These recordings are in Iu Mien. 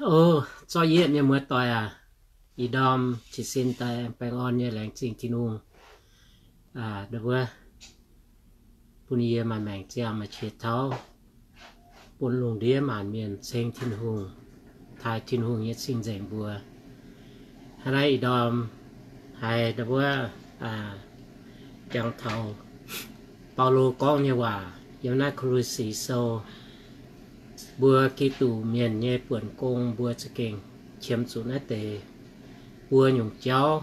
O, zorqv yietv mienh muoz-doic aac, ih ndorm jiez sin daaih baengh orn nyei laengz zingh Tin-Hungh, aa, ndau wuov bun yie maaih maengc ziangh maaih qiex tauv, bun lungh ndiev maanc mienh ceng Tin-Hungh, taaih Tin-Hungh nyei cing-nzengc mbuo. Hnangv naaiv ih ndorm haiz ndau wuov, aa, jangx taux Baulo gorngv nyei waac yiem naaiv Ko^lo^si Sou, mbuo Giduc mienh nyei buonc gong mbuo za'gengh qiemx zuqc naaiv deix buo nyungc jauv,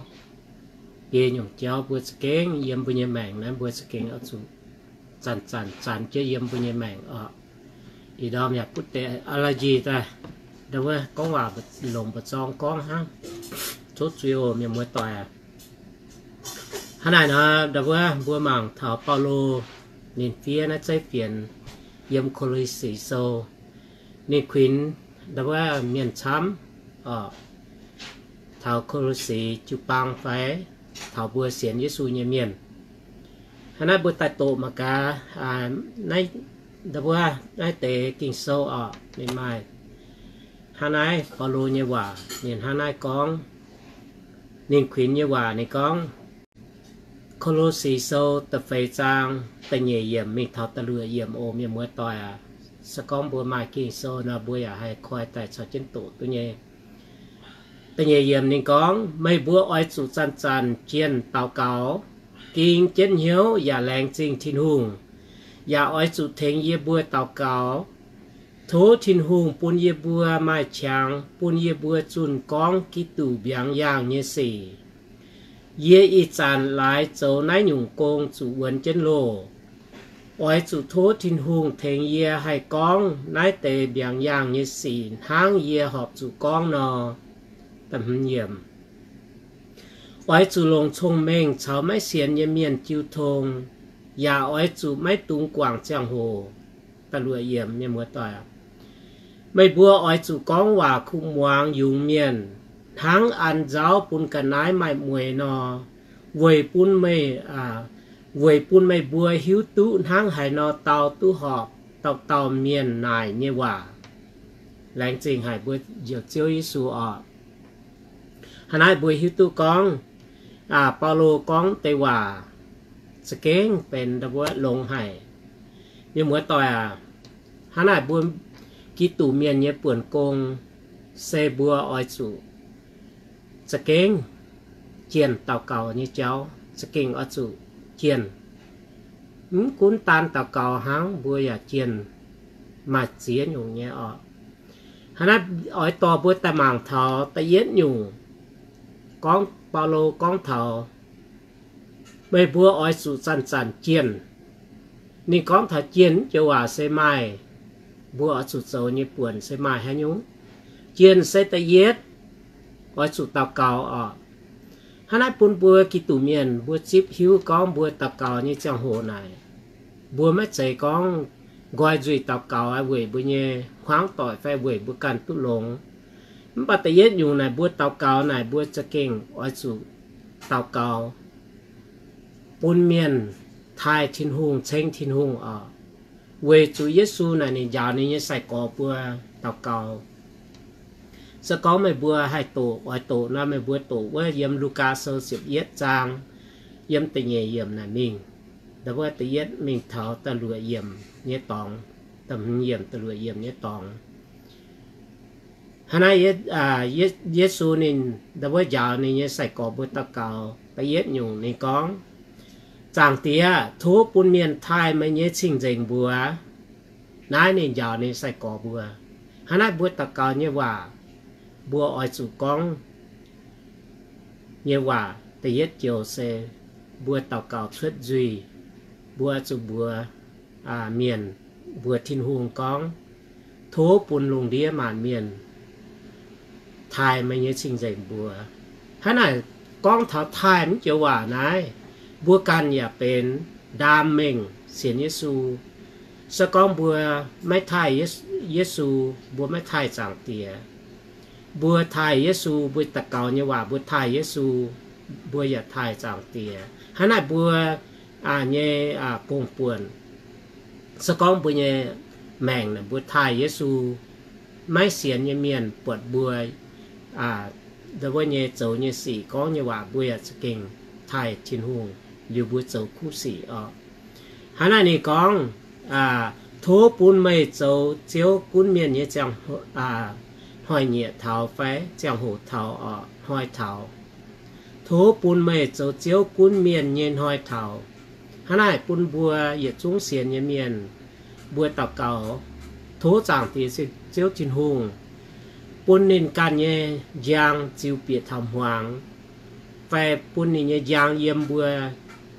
biei nyungc jauv mbuo za'gengh yiem mbuo nyei maengc naaiv mbuo za'gengh oix zuqc zanc zanc zanc jienv yiem mbuo nyei maengc oc. Ih ndorm yaac butv deix a'la'njiec daaih, ndau wuov gorngv waac longc mba'zorng gorngv hnangv. Tov zuiz oc mienh muoz-doic aac. Hnangv naaic nor, ndau wuov mbuo mangc taux Baulo ninh fiev naaiv zeiv fienx yiem Ko^lo^si Sou, ninh kuinx ndau wuov mienh camv oc, taux Ko^lo^si jiu-baang fai taux mbuo sienx Yesu nyei mienh. Hnangv naaiv mbuo daaih doqc mangc gaax, aa, naaiv, ndau wuov naaiv deix Ging-Sou oc, ninh maaih hnangv naaiv Baulo nyei waac, ninh hnangv naaiv gorngv, ninh kuinx nyei waac ninh gorngv, Ko^lo^si Sou da'feix zaang da'nyeic yiemc mingh taux da'luoqc yiemc oc mienh muoz-doic aac. Se gorngv mbuo maaih Ging-Sou nor, mbuo yaac haih koi daaih caux jienv doqc duqv nyei. Da'nyeic yiemc ninh gorngv, meih mbuo oix zuqc zanc-zanc jienh daux gaux, ging jienv hnyouv yaac laengz zingh Tin-Hungh, yaac oix zuqc tengx yie mbuo daux gaux. Tov Tin-Hungh bun yie mbuo maaih qangx bun yie mbuo zunh gorngv Giduc mbiaangx yaangh nyei sic. Yie ih zanc laaix zoux naaiv nyungc gong zuqc wuonx jienv loh. Oix zuqc tov Tin-Hungh tengx yie haih gorngv naaiv deix mbiaangx yaangh nyei sic hnangv yie horpc zuqc gorngv nor. Oix zuqc longc cong-mengh caux maiv sienx nyei mienh jiu tong, yaac oix zuqc maiv dungx guangc ziangh hoc. Meih mbuo oix zuqc gorngv waac kuv muangx yungz mienh, hnangv an nzauv bun ga'naaiv maaih mueix nor, weic bun meih, weic bun meih mbuo hiuv duqv hnangv haaix nor dau duqv horpc dauh dauh mienh naaic nyei waac. Laengz zingh haic mbuo Njoux Ziouv Yesu oc. Hnangv naaiv mbuo hiuv duqv gorngv, aa, Baulo gorngv deix waac za'gengh benx ndau wuov longx haic. Mienh muoz-doic aac, hnangv naaic mbuo Giduc mienh nyei buonc gong se mbuo oix zuqc za'gengh jienh daux gaux nyei jauv, za'gengh oix zuqc jienh. Mv gunv daan daux gaux hnangv, mbuo yaac jienh maaih ziex nyungc nyei oc. Hnangv naaiv oix dorh mbuo daaih mangc taux da'yietv nyungc, gorngv Baulo gorngv taux meih mbuo oix zuqc zanc-zanc jienh. Ninh gorngv taux jienh joux waac se maaih, mbuo oix zuqc zoux nyei buonc se maaih haaix nyungc? Jienh se da'yietv, oix zuqc daux gaux oc. Hnangv naaiv bun mbuo Giduc mienh mbuo zipv hiuv gorngv mbuo daux gaux nyei ziangh hoc naaic, mbuo maiv zeiz gorngv nqoi nzuih daux gaux weic mbuo nyei hmuangv doic fai weic mbuo ganh duqv longx. Mv baac da'yietv nyungc naaic mbuo daux gaux naaic mbuo za'gengh oix zuqc daux gaux bun mienh taaih Tin-Hungh, ceng Tin-Hungh oc. Weic zuqc Yesu naaic ninh njaaux ninh nyei sai-gorx mbuo daux gaux. Se gorngv meih mbuo haih doqc, oix doqc nor, meih mbuo doqc wuov yiem Lugaa Sou ziepc yietv zaang, yiem da'nyeic yiemc naaic mingh, ndau wuov da'yietv mingh taux da'luoqc yiemc nyei dorngx, da'hmz yiemc, da'luoqc yiemc nyei dorngx. Hnangv naaiv, Yesu ninh ndau wuov njaaux ninh nyei sai-gorx mbuo daux gaux. Da'yietv nyungc ninh gorngv, Zaangc Diex, tov bun mienh taaih meih nyei cing-nzengc mbuox. Naaiv ninh njaaux ninh sai-gorx mbuo. Hnangv naaiv mbuo daux gaux nyei waac, mbuo oix zuqc gorngv nyei waac da'yietv joux se mbuo daux gaux cuotv nzuih, mbuo zuqc mbuox mienh, mbuox Tin-Hungh gorngv, Tov bun lungh ndiev maanc mienh taaih meih nyei cing-nzengc mbuox. Hnangv naaic gorngv taux taaih mv joux waac naaiv, mbuo ganh yaac benx ndaam mengh sienx Yesu. Se gorngv mbuo maiv taaih Yesu, mbuo maiv taaih Zaangc Diex. Mbuo taaih Yesu, mbuo daux gaux nyei waac mbuo taaih Yesu, mbuo yaac taaih Zaangc Diex. Hnangv naaic mbuo nyei bungx-buonc, se gorngv mbuo nyei maengc naaic mbuo taaih Yesu, maiv sienx nyei mienh buatc mbuo, aa, ndau wuov nyei zoux nyei sic, gorngv nyei waac, mbuo yaac za'gengh taaih Tin-Hungh liuz mbuo zoux kuv sic oc. Hnangv naaic ninh gorngv, aa, tov bun meih zoux Ziouv gunv mienh nyei ziangh, aa, hnoi-nyieqc taux fai ziangh hoc taux oc, hnoi taux. Tov bun meih zoux Ziouv gunv mienh nyei hnoi taux. Hnangv naaic bun mbuo yietc zungv sienx nyei mienh, mbuo daux gaux, tov Zaangc Diex Ziouv Tin-Hungh bun ninh ganh nyei njang ziux bieqc taux hmuangx, fai bun ninh nyei njang yiem mbuo,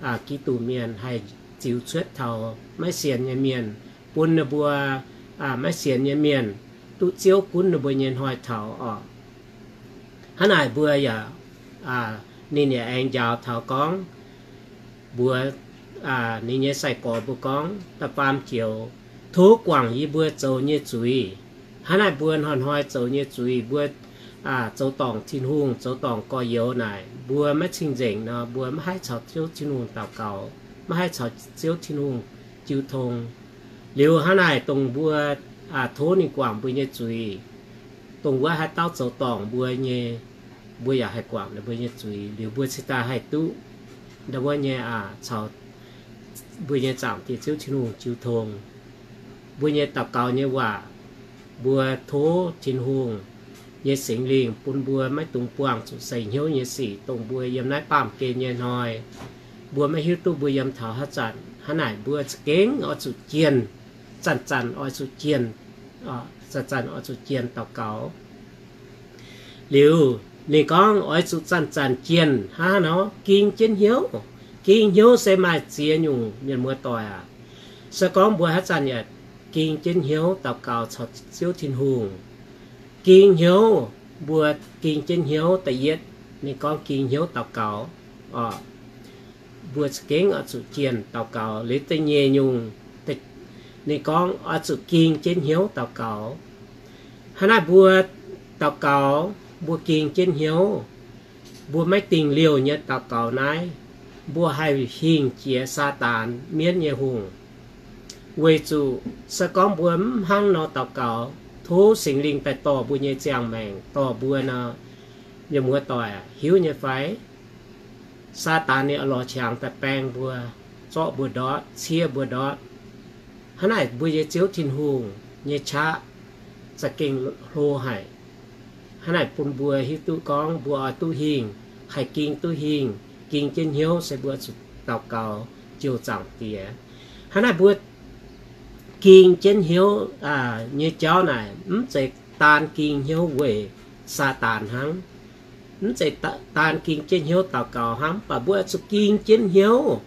aa, Giduc mienh haih ziux cuotv taux maiv sienx nyei mienh, bun ninh mbuo, aa, maiv sienx nyei mienh duqv Ziouv gunv ninh mbuo nyei hnoi taux oc. Hnangv naaic mbuo yaac, aa, ninh yaac aengx njaaux taux gorngv, mbuox, aa, ninh nyei sai-gorx mbuo gorngv, da'faam joux, tov guangc yie mbuo zoux nyei zuiz. Hnangv naaic mbuo hnoi-hnoi zoux nyei zuiz, mbuo, aa, zoux dorngc Tin-Hungh, zoux dorngc gorx-youz naaic, mbuo maiv cing-nzengc nor, mbuo maiv haih caux Ziouv Tin-Hungh daux gaux, maiv haih caux Ziouv Tin-Hungh jiu tong. Liuz hnangv naaic dongh mbuo, aa, tov ninh guangc mbuo nyei zuiz. Dongh wuov haaix dauh zoux dorngc mbuo nyei, mbuo yaac haih guangc ninh mbuo nyei zuiz, liuz mbuo cingx daaih haih duqv ndau wuov nyei, aa, caux mbuo nyei Zaangc Diex Ziouv Tin-Hungh jiu tong. Mbuo nyei daux gaux nyei waac, mbuo tov Tin-Hungh nyei Singx Lingh bun mbuo maiv dungx buangh zuqc seix hnyouv nyei sic, dongh mbuo yiem naaiv baamh gen nyei hnoi, mbuo maiv hiuv duqv mbuo yiem taux haaix zanc. Hnangv naaic mbuo za'gengh oix zuqc jienh, zanc-zanc oix zuqc jienh, zanc-zanc oix zuqc jienh daux gaux. Liuz ninh gorngv oix zuqc zanc-zanc jienh hnangv nor, ging jienv hnyouv. Ging hnyouv se maaih ziex nyungc, mienh muoz-doic aac. Se gorngv mbuo haaix zanc yaac ging jienv hnyouv daux gaux caux Ziouv Tin-Hungh, ging hnyouv, mbuo ging jienv hnyouv, da'yietv ninh gorngv ging hnyouv daux gaux oc. Mbuo za'gengh oix zuqc jienh daux gaux. Liuz da'nyeic nyungc, ninh gorngv oix zuqc ging jienv hnyouv daux gaux. Hnangv naaiv mbuo daux gaux, mbuo ging jienv hnyouv, mbuo maiv dingh liouh nyei daux gaux naaiv, mbuo haih hingh jiex Saadaan mienv nyei hungh. Weic zuqc se gorngv mbuo mv hnangv nor daux gaux, tov Singx Lingh daaih dorh mbuo nyei ziangh maengc, dorh mbuo nor, mienh muoz-doic hiuv nyei fai? Saadaan ninh oix lorz qangx daaih baeng mbuo, zorqv mbuo ndortv, cie mbuo ndortv. Hnangv naaic mbuo nyei Ziouv Tin-Hungh nyei qaqv za'gengh hlo haic. Hnangv naaic bun mbuo hiuv duqv gorngv mbuo oix duqv hingh, haih ging duqv hingh, ging jienv hnyouv se mbuo zuqc daux gaux jouh Zaangc Diex. Hnangv naaic mbuo ging jienv hnyouv nyei jauv naaic, mv zeiz daan ging hnyouv weic Saadaan hnangv. Mv zeiz daan ging jienv hnyouv daux gaux hnangv, mv baac mbuo zuqc ging jienv hnyouv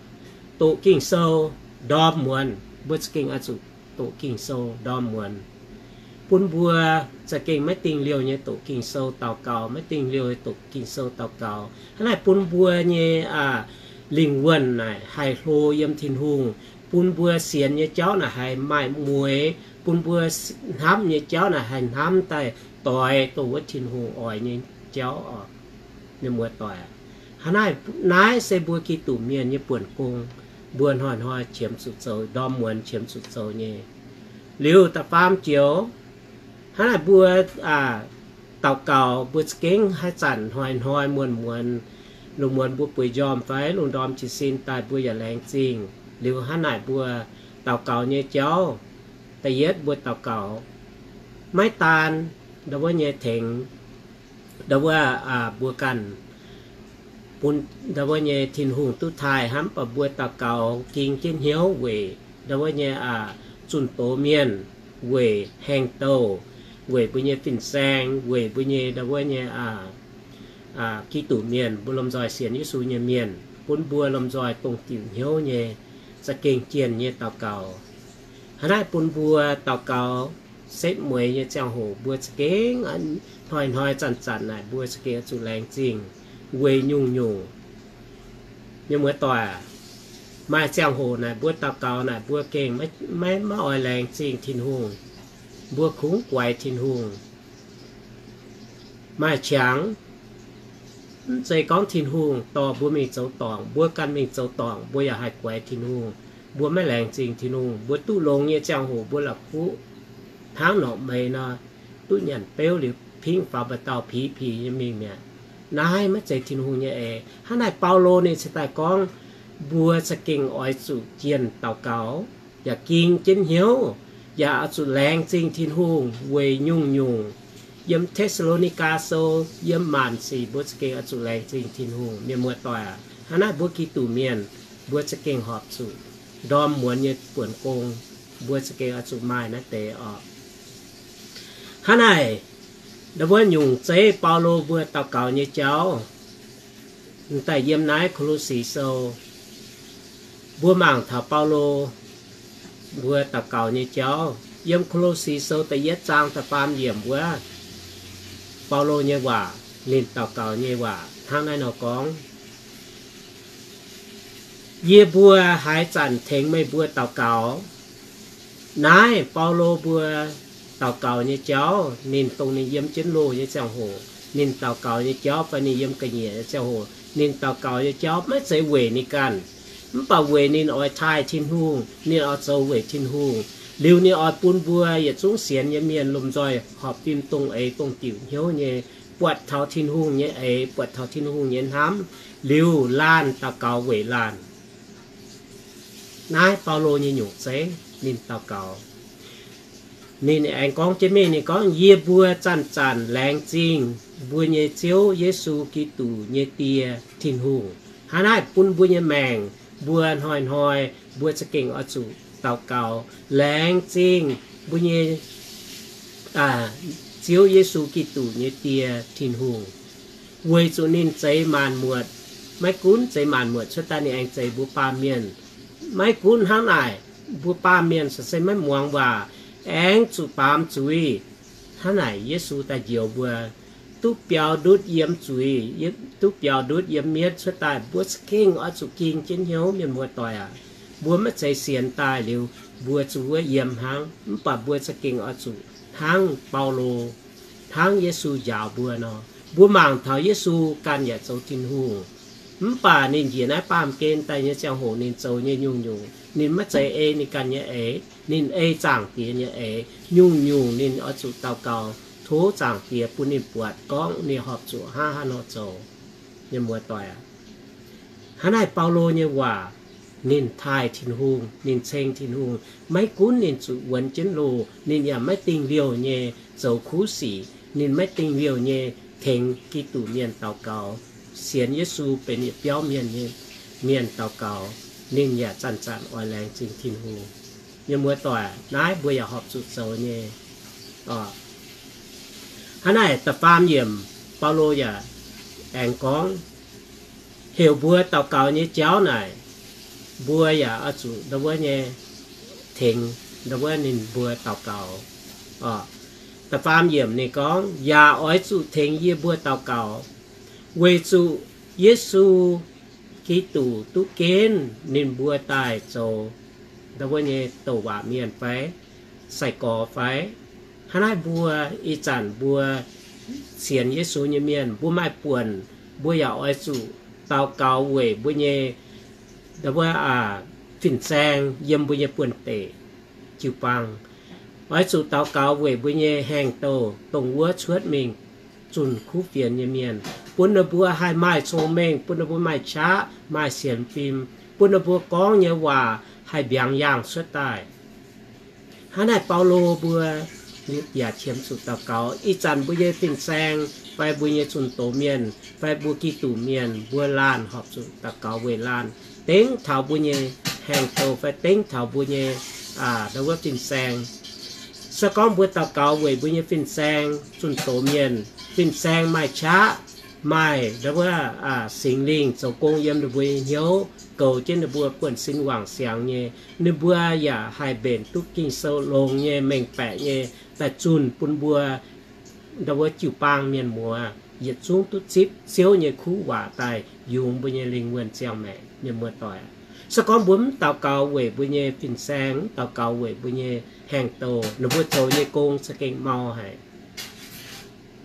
doqc Ging-Sou ndorm muonz. Mbuo za'gengh oix zuqc doqc Ging-Sou ndorm muonz, bun mbuo za'gengh maiv dingh liouh nyei doqc Ging-Sou daux gaux, maiv dingh liouh nyei doqc Ging-Sou daux gaux. Hnangv naaic bun mbuo nyei lingh wuonh naaic haih hlo yiem Tin-Hungh, bun mbuo sienx nyei jauv naaic haih maaih mueix, bun mbuo hnamv nyei jauv naaic haih hnamv daaih doix dongh wuov Tin-Hungh oix nyei jauv oc. Mienh muoz-doic, hnangv naaiv, naaiv se mbuo Giduc mienh nyei buonc gong, mbuo hnoi-hnoi qiemx zuqc zoux, ndorm muonz qiemx zuqc zoux nyei. Liuz da'faam joux, hnangv naaic mbuo daux gaux, mbuo za'gengh haaix zanc hnoi-hnoi muonz-muonz, lungh muonz mbuo bueix njormh fai lungh ndorm jiez sin daaih mbuo yaac laengz zingh. Liuz hnangv naaic mbuo daux gaux nyei jauv, da'yietv mbuo daux gaux maiv daan ndau wuov nyei tengx ndau wuov mbuo ganh bun ndau wuov nyei Tin-Hungh duqv taaih hnangv, mv baac mbuo daux gaux ging jienv hnyouv weic ndau wuov nyei zunh doz mienh, weic haengh douh, weic mbuo nyei fin-saeng, weic mbuo nyei ndau wuov nyei Giduc mienh, mbuo lomh nzoih sienx Yesu nyei mienh, bun mbuo lomh nzoih dongh diuc hnyouv nyei, za'gengh jienh nyei daux gaux. Hnangv naaiv bun mbuo daux gaux setv mueiz nyei ziangh hoc mbuo za'gengh hnoi-hnoi zanc-zanc naaic mbuo za'gengh oix zuqc laengz zingh weic nyungc-nyungc. Mienh muoz-doic, maaih ziangh hoc naaic mbuo daux gaux naaic mbuo gengh maiv, maiv oix laengz zingh Tin-Hungh. Mbuo kungx guaix Tin-Hungh. Maaih qangx, mv zeiz gorngv Tin-Hungh dorh mbuo mingh zoux dorngc, mbuo ganh mingh zoux dorngc mbuo yaac haih guaix Tin-Hungh. Mbuo maiv laengz zingh Tin-Hungh, mbuo duqv longx nyei ziangh hoc mbuo la'kuqv hnangv norqc meix nor, duqv nyanc beuv liuz pingv faaux mba'dauh piz-pix nyei mingh mi'aqv. Naaiv maiv zeiz Tin-Hungh nyei eix. Hnangv naaic Baulo ninh cingx daaih gorngv, mbuo za'gengh oix zuqc jienh daux gaux, yaac ging jienv hnyouv, yaac oix zuqc laengz zingh Tin-Hungh weic nyungc-nyungc. Yiem Te^saa^lo^ni^gaa Sou, yiem maanc sic mbuo za'gengh oix zuqc laengz zingh Tin-Hungh. Mienh muoz-doic aac, hnangv naaiv mbuo Giduc Mienh, mbuo za'gengh horpc zuqc ndorm muonz nyei buonc gong, mbuo za'gengh oix zuqc maaih naaiv deix oc. Hnangv naaic, ndau wuov nyungc zeiv Baulo mbuo daux gaux nyei jauv, m'daaih yiem naaiv Ko^lo^si Sou, mbuo mangc taux Baulo mbuo daux gaux nyei jauv. Yiem Ko^lo^si Sou da'yietv zaang da'faam yiemc wuov, Baulo nyei waac, ninh daux gaux nyei waac hnangv naaiv nor gorngv, Yie mbuo haaix zanc tengx meih mbuo daux gaux? Naaiv Baulo mbuo daux gaux nyei jauv, ninh dongh ninh yiem jienv loh nyei ziangh hoc ninh daux gaux nyei jauv fai ninh yiem ga'nyiec nyei ziangh hoc ninh daux gaux nyei jauv maiv zeiz weic ninh ganh, mv baac weic ninh oix taaih Tin-Hungh, ninh oix zoux weic Tin-Hungh. Liuz ninh oix bun mbuo yietc zungv sienx nyei mienh lomh nzoih horpc fim dongh eix dongh diuc hnyouv nyei, buatc taux Tin-Hungh nyei eix, buatc taux Tin-Hungh nyei hnamv, liuz laanh daux gaux weic laanh. Naaiv Baulo nyei nyungc zeiv ninh daux gaux. Ninh aengx gorngv jienv mingh, ninh gorngv, Yie mbuo zanc-zanc laengz zingh mbuo nyei Ziouv Yesu Giduc nyei Die, Tin-Hungh. Hnangv naaiv bun mbuo nyei maengc, mbuo hnoi-hnoi mbuo za'gengh oix zuqc daux gaux laengz zingh mbuo nyei Ziouv Yesu Giduc nyei Die, Tin-Hungh, weic zuqc ninh zeix maanc muotc. Maiv gunv zeix maanc muotc cuotv daaih, ninh aengx zeix mbuo baamh mienh. Maiv gunv hnangv naaic, mbuo baamh mienh se maiv muangx waac, aengx zuqc baamz zuiz. Hnangv naaic Yesu daaih njoux mbuo, duqv biaux ndutv yiem zuiz, duqv biaux ndutv yiem mienv cuotv daaih, mbuo za'gengh oix zuqc ging jienv hnyouv, mienh muoz-doic aac. Mbuo maiv zeiz sienx daaih liuz mbuo zuqc wuov yiem hnangv, mv baac mbuo za'gengh oix zuqc hnangv Baulo, hnangv Yesu njaaux mbuo nor. Mbuo mangc taux Yesu ganh yaac zoux Tin-Hungh, mv baac ninh njiec naaiv baamh gen daaih nyei ziangh hoc ninh zoux nyei nyungc-nyungc, ninh maiv zeiz ei ninh ganh nyei eix, ninh ei Zaangc Diex nyei eix. Nyungc-nyungc ninh oix zuqc daux gaux tov Zaangc Diex bun ninh buatc gorngv ninh horpc zuqc hnangv haaix nor zoux. Mienh muoz-doic aac, hnangv naaiv Baulo nyei waac, ninh taaih Tin-Hungh, ninh ceng Tin-Hungh. Maiv gunv ninh zuqc wuonx jienv loh, ninh yaac maiv dingh liouh nyei zoux kuv sic, ninh maiv dingh liouh nyei tengx Giduc Mienh daux gaux, sienx Yesu benx yietc biauv mienh nyei mienh daux gaux. Ninh yaac zanc-zanc oix laengz zingh Tin-Hungh. Mienh muoz-doic, naaiv mbuo yaac horpc zuqc zoux nyei. Hnangv naaic da'faam yiemc, Baulo yaac aengx gorngv, heuc mbuo daux gaux nyei jauv naaic, mbuo yaac oix zuqc ndau wuov nyei tengx ndau wuov ninh mbuo daux gaux. Da'faam yiemc ninh gorngv, yaac oix zuqc tengx yie mbuo daux gaux, weic zuqc Yesu Giduc duqv genv ninh mbuo daaih zoux ndau wuov nyei douc waac mienh fai sai-gorx fai. Hnangv naaiv mbuo ih zanc mbuo sienx Yesu nyei mienh, mbuo maaih buonc, mbuo yaac oix zuqc daux gaux weic mbuo nyei ndau wuov fin-saeng yiem mbuo nyei buonv-deic jiu-baang. Oix zuqc daux gaux weic mbuo nyei haengh douh, dongh wuov cuotv mingh zunh kuv fienx nyei mienh, bun ninh mbuo haih maaih cong-mengh, bun ninh mbuo maaih qaqv, maaih sienx fim, bun ninh mbuo gorngv nyei waac haih mbiaangx yaangh cuotv daaih. Hnangv naaic Baulo mbuo yaac qiemx zuqc daux gaux. Ih zanc mbuo nyei fin-saeng fai mbuo nyei zunh doz mienh fai mbuo Giduc Mienh, mbuo laanh horpc zuqc daux gaux weic laanh, dengv taux mbuo nyei haengh douh fai dengv taux mbuo nyei ndau wuov fin-saeng. Se gorngv mbuo daux gaux weic mbuo nyei fin-saeng, zunh doz mienh, fin-saeng maaih qaqv, maaih ndau wuov Singx Lingh zoux gong yiem ninh mbuo nyei hnyouv, goux jienv ninh mbuo buonv-sin wangc siangx nyei, ninh mbuo yaac haih mbenc duqv Ging-Sou longx nyei, mengh baeqc nyei, daaih zunh bun mbuo ndau wuov jiu-baang mienh muoz yietc zungv duqv zipv Ziouv nyei kuv waac daaih yungz mbuo nyei lingh wuonh ziangh maengc. Mienh muoz-doic, se gorngv mbuo mv daux gaux weic mbuo nyei fin-saeng, mv daux gaux weic mbuo nyei haengh douh, ninh mbuo zoux nyei gong za'gengh mau haic.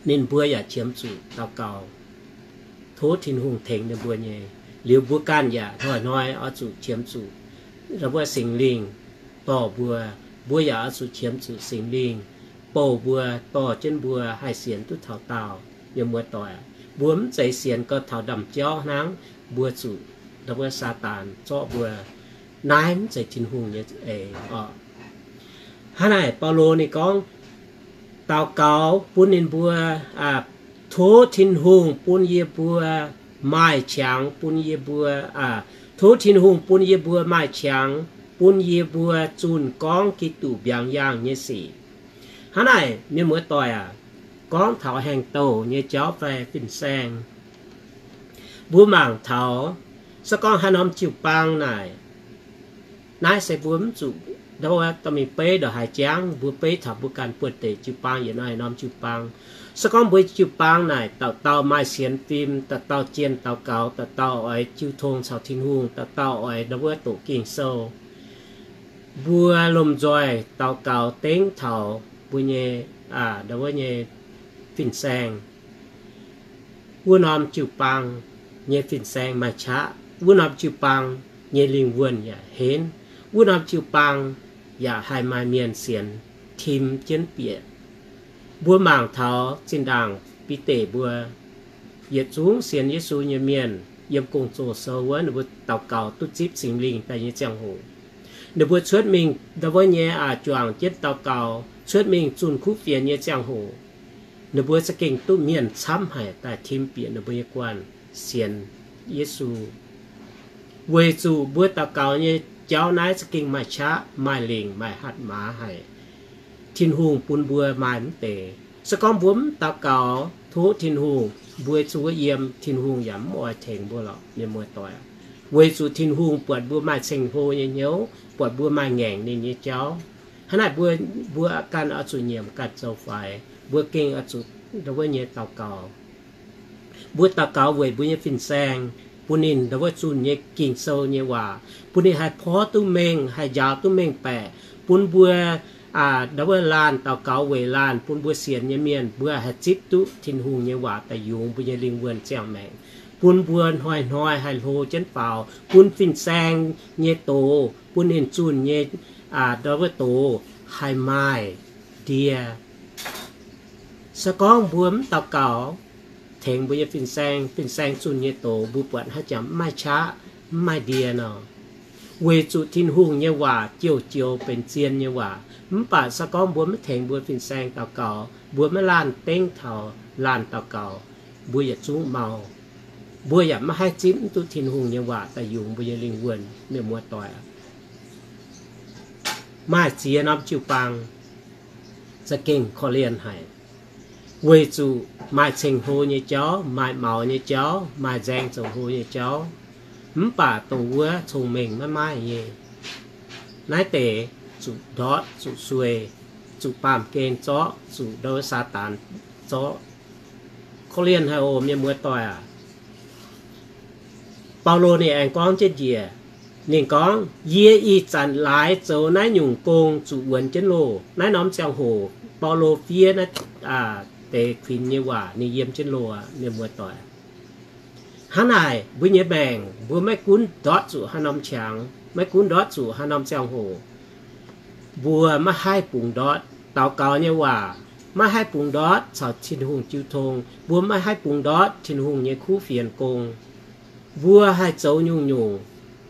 Ninh mbuo yaac qiemx zuqc daux gaux, tov Tin-Hungh tengx ninh mbuo nyei. Liuz mbuo ganh yaac hnoi-hnoi oix zuqc qiemx zuqc ndau wuov Singx Lingh dorh mbuo. Mbuo yaac oix zuqc qiemx zuqc Singx Lingh bouh mbuo, dorh jienv mbuo haih sienx duqv taux daauh. Mienh muoz-doic, mbuo mv zeiz sienx gau taux ndaamv-jauv hnangv, mbuo zuqc ndau wuov Saadaan zorqv mbuo. Naaiv mv zeiz Tin-Hungh nyei eix oc. Hnangv naaic Baulo ninh gorngv, daux gaux bun ninh mbuo, tov Tin-Hungh bun yie mbuo maaih qangx, bun yie mbuo, tov Tin-Hungh bun yie mbuo maaih qangx, bun yie mbuo zunh gorngv Giduc mbiaangx yaangh nyei sic. Hnangv naaic mienh muoz-doic aac, gorngv taux haengh douh nyei jauv fai fin-saeng, mbuo mangc taux, se gorngv haaix norm jiu-baang naaic, naaiv se mbuo mv zuqc ndau wuov dorh mingh beiv ndongc haaix jangv, mbuo beiv taux mbuo ganh buoz-deic jiu-baang yietc norm jiu-baang. Se gorngv mbuo jiu-baang naaic dauh dauh maaih sienx fim, dauh dauh jienh daux gaux, dauh dauh oix jiu tong caux Tin-Hungh, dauh dauh oix ndau wuov doqc Ging-Sou, mbuo lomh nzoih daux gaux dengv taux mbuo nyei, ndau wuov nyei fin-saeng, wuov norm jiu-baang nyei fin-saeng maaih qaqv, wuov norm jiu-baang nyei lingh wuonh yaac henv, wuov norm jiu-baang yaac haih maaih mienh sienx, tim jienv bieqc. Mbuo mangc taux zinh ndaangc Bide mbuo, yietc zungv sienx Yesu nyei mienh yiem Gong-Zoh sou wuov, ninh mbuo daux gaux duqv zipv Singx Lingh daaih nyei ziangh hoc, ninh mbuo cuotv mingh ndau wuov nyei aac juangc jienv daux gaux, cuotv mingh zunh kuv fienx nyei ziangh hoc, ninh mbuo za'gengh duqv mienh camv haic daaih tim bieqc ninh mbuo nyei guanh sienx Yesu. Weic zuqc mbuo daux gaux nyei jauv naaiv za'gengh maaih qaqv, maaih lingc, maaih hatc maaz haic. Tin-Hungh bun mbuo maaih mv deix. Se gorngv mbuo mv daux gaux tov Tin-Hungh, mbuo zuqc wuov yiem, Tin-Hungh yaac mv oix tengx mbuo lorqc, mienh muoz-doic. Weic zuqc Tin-Hungh buatc mbuo maaih ceng-hlo nyei hnyouv, buatc mbuo maaih ngaengc ninh nyei jauv. Hnangv naaic mbuo, mbuo ganh oix zuqc nyiemc ganh zoux faix, mbuo gengh oix zuqc ndau wuov nyei daux gaux. Mbuo daux gaux weic mbuo nyei fin-saeng, bun ninh ndau wuov zunh nyei Ging-Sou nyei waac, bun ninh haih porv duqv mengh, haih njaaux duqv mengh baeqc, bun mbuo ndau wuov laanh daux gaux weic laanh, bun mbuo sienx nyei mienh mbuo haih zipv duqv Tin-Hungh nyei waac daaih yungz mbuo nyei lingh wuonh ziangh maengc, bun mbuo hnoi-hnoi haih hlo jienv faaux, bun fin-saeng nyei doz, bun ninh zunh nyei ndau wuov doz haih maaih ndie. Se gorngv mbuo mv daux gaux tengx mbuo nyei fin-saeng, fin-saeng zunh nyei doz mbuo buatc haaix jangx mv maaih qaqv, mv maaih ndie nor, weic zuqc Tin-Hungh nyei waac joux-joux benx zien nyei waac. Mv baac se gorngv mbuo maiv tengx mbuo fin-saeng daux gaux, mbuo maiv laanh dengv taux laanh daux gaux, mbuo yietc zungv mau. Mbuo yaac maiv haih zipv mv duqv Tin-Hungh nyei waac daaih yungz mbuo nyei lingh wuonh, mienh muoz-doic. Maaih ziex norm jiu-baang za'gengh korv-lienh haic, weic zuqc maaih ceng-hlo nyei jauv, maaih maux nyei jauv, maaih nzaeng zoux hlo nyei jauv, mv baac dongh wuov cong-mengh maiv maaih nyei. Naaiv deix zuqc ndortv, zuqc sueih, zuqc baamh gen zorqv, zuqc ndau Saadaan zorqv. Korv-lienh haic oc, mienh muoz-doic aac. Baulo ninh aengx gorngv jienv njiec, ninh gorngv, Yie ih zanc laaix zoux naaiv nyungc gong zuqc wuonx jienv loh. Naaiv norm ziangh hoc Baulo fiev naaiv deix kuinx nyei waac ninh yiem jienv loh aqv, mienh muoz-doic. Hnangv naaic mbuo nyei maengc mbuo maiv gunv ndortv zuqc haaix norm qangx, maiv gunv ndortv zuqc haaix norm ziangh hoc, mbuo maiv haih bungx ndortv daux gaux nyei waac, maiv haih bungx ndortv caux Tin-Hungh jiu tong, mbuo maiv haih bungx ndortv Tin-Hungh nyei kuv fienx gong. Mbuo haih zoux nyungc-nyungc.